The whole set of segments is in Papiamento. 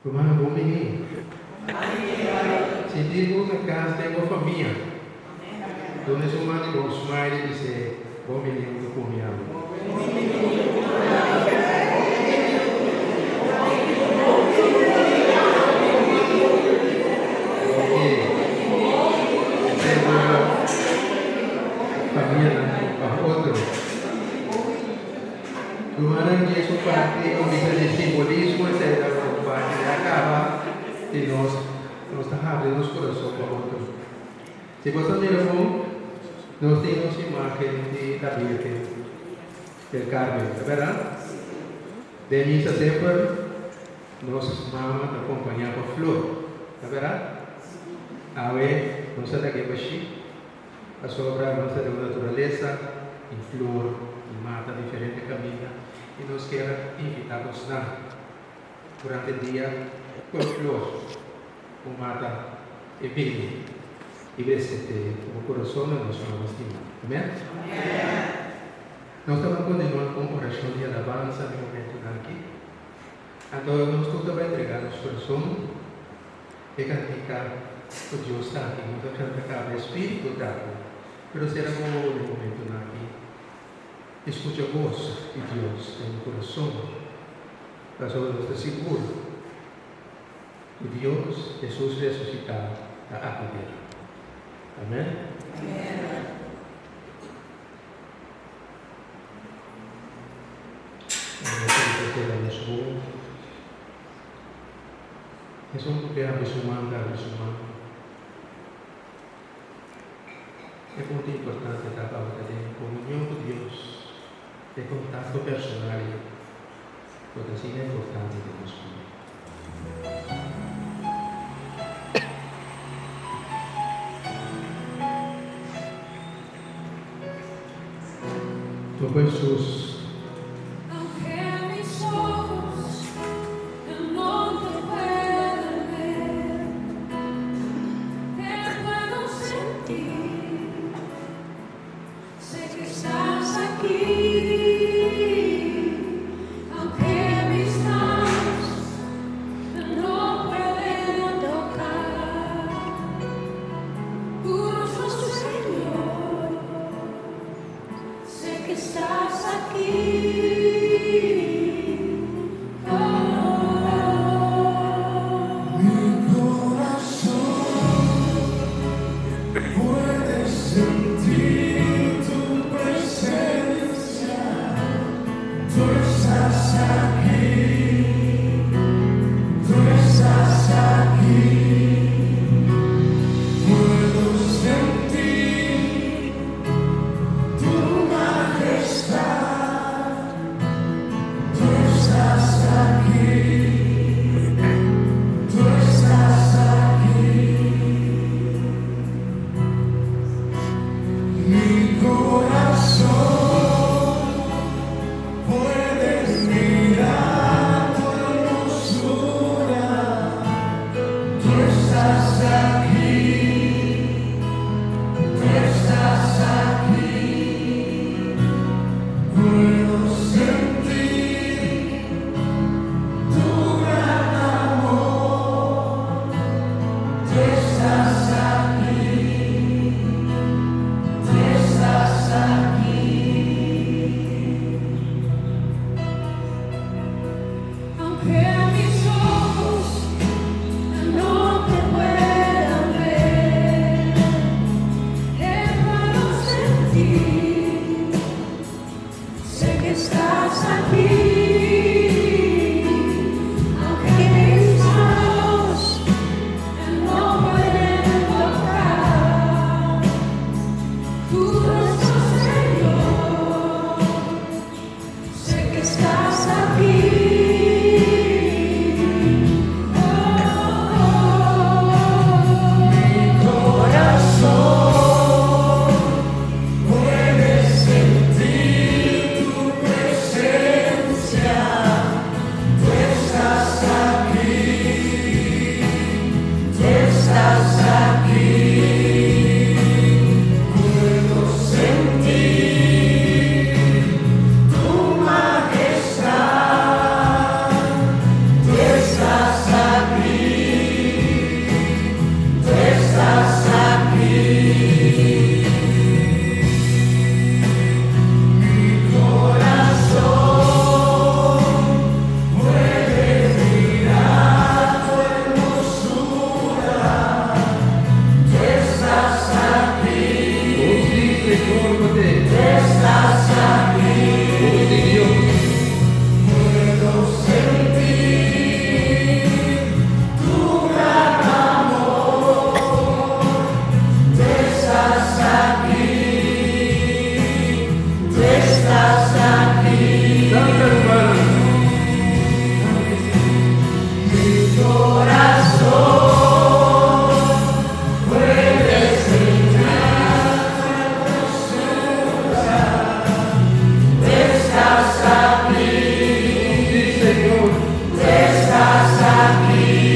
Rumannan bon bini. Sinti bo na kas den bo famia. Duna esun man di bon smile i bis'é bon bini huntu ku mi awe. Oke, esei bo famianan pa otro. Rumannan dje su parti un bisa di simbolismo esei ta un parti di a kaba di nos nos ta habri nos kurason pa otro. Si bo ta mira bon nos tin nos imagen di la Virgen del Carmen, ta berdad? Den misa semper nos mama ta kompaña pa flor, ta berdad? Awe nos ta lag'e bashí. Pasobra nos ta den un naturalesa di flor i mata diferente kaminda i nos kier invitá bosnan durante dia ku e flor ku mata e bini i present'é ku bo kurason na nos Mama stimá. Amen? Nos ta ban kontinuá ku un orashon di alabansa den momentunan aki. Anto nos tur ta bai entregá nos kurason. E kantika ku Dios ta aki no ta kanta kaba e spiritu ta aki, pero sera bo wowo den momentunan aki i skucha bos di Dios den bo kurason, pasobra nos ta sigur ku Dios, Hesus resusitá, ta aki den. Amen. Nos ta sera nos wowo. Esun ku ke habri su man ta habri su man. E punto importante ta pa bo ta den komunion ku Dios, e kontakto personal ei ku ta asina importante den nos bida. Topa Hesus.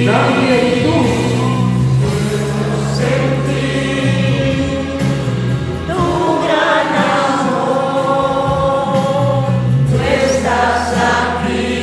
Danki Hesus. Tu estás aquí.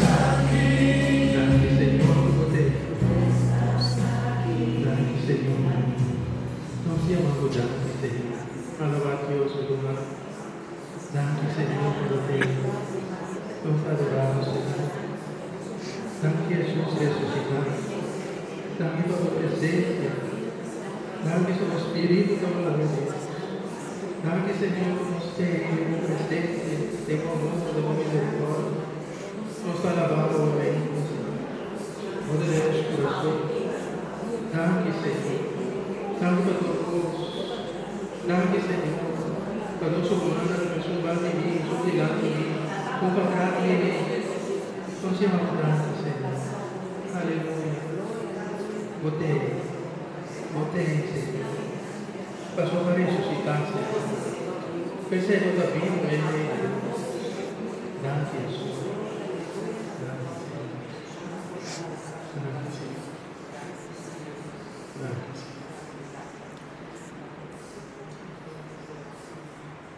Danki, Señor. Danki, Señor, pa Bo. Danki, Señor. Nos yama Bo danki, Señor. Alabá Dios, ruman. Danki, Señor, pa Bo. Nos adorá Bo, Señor. Danki, Hesus resusitá. Danki pa Bo presensia. Danki pa Bo Spiritu ku ta Dios. Danki, Señor, ku nos tin Bo presensia, den Bo amor, den Bo miserikòrdia. Nos ta alabá Bo, Señor. Bo den nos kurason. Danki, Señor. Danki pa tur kos. Danki, Señor. Pa nos rumannan, nos ruman di mi, nos dilanti di mi, ku pa di mi. Nos yama danki, Señor. Aleluya. Bo t'ei. Bo t'ei, Señor. Pasobra Bo a resusitá, Señor. P'esei Bo ta bibu den nos. Danki, Hesus. Danki, Señor. Danki, Señor. Danki, Señor.